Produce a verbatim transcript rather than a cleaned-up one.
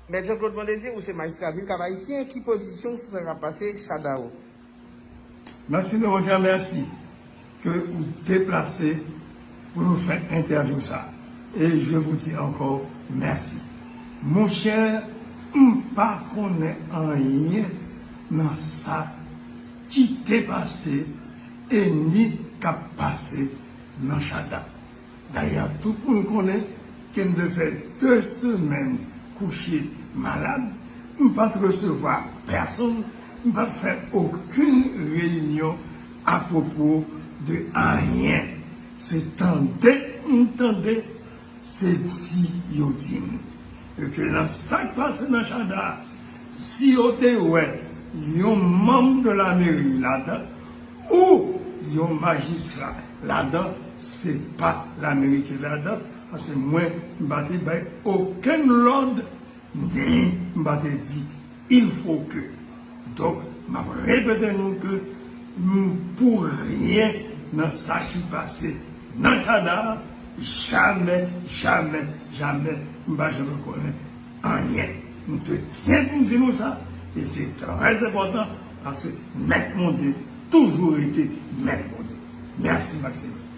Mèt Jean Claude Mondésir, ou se majistra vil Kap Ayisyen, ki pozisyon w sou sa k ap pase Chadha? Maxime Roger, mèsi ke ou deplase pou nou fè entèvyou sa. E je vous dis encore merci. Monchè, m pa konnen anyen nan sa ki te pase e ni k ap pase nan Chadha. Dayè, tout moun konnen ke m te fè de semèn kouche malad, m pa t resevwa pèsonn, m pa t fè okenn reyinyon apwopo de anyen. Se tande m tande, se di yo di m. E ke nan sa k pase nan Chadha, si yo te wè yon manm de la meri ladan, ou yon majistra ladan, se pa lameri ki ladan, paske mwen, m pa te bay okenn lòd, ni m pa te di, il faut que. Donk, m ap repete nou ke m pou ryen nan sa ki pase nan Chadha, jamè, jamè, jamè, m pa janm konnen anyen. M te tyen pou m di nou sa, e se trè enpòtan, paske Mèt Mondé toujou rete Mèt Mondé. Mèsi, Maxime.